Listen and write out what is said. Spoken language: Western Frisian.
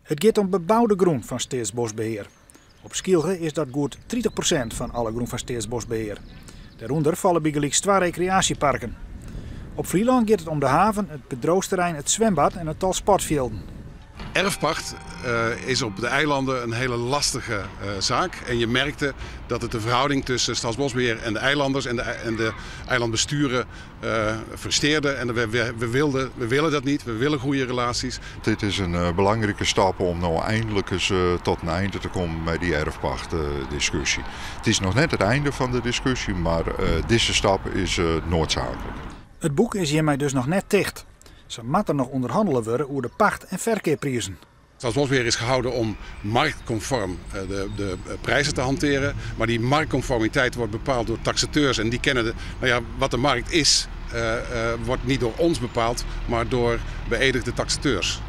It giet om beboude grûn fan Steatsboskbehear. Op Skylge is dat goed 30% fan alle grûn fan Steatsboskbehear. Dêrûnder falle bygelyks twa rekreaasjeparken. Op Flylân giet it om de haven, it bedriuwsterrein, it swimbad en in tal sportfjilden. Erfpacht is op de eilanden een hele lastige zaak. En je merkte dat het de verhouding tussen Staatsbosbeheer en de eilanders en de eilandbesturen frustreerde. En we willen dat niet, we willen goede relaties. Dit is in belangrike stap om no einlik ris tot in ein te kommen mei dy erfpachtdiskusje. It is noch net it einde fan de diskusje, mar dizze stap is needsaaklik. It boek is hjirmei dus noch net ticht. Sa moat der noch ûnderhannele wurde oer de pacht en ferkeapprizen. Staatsbosbeheer is gehouden om marktconform de prijzen te hanteren. Maar die marktconformiteit wordt bepaald door taxateurs. En die kennen de, nou ja, wat de markt is, wordt niet door ons bepaald, maar door beëdigde taxateurs.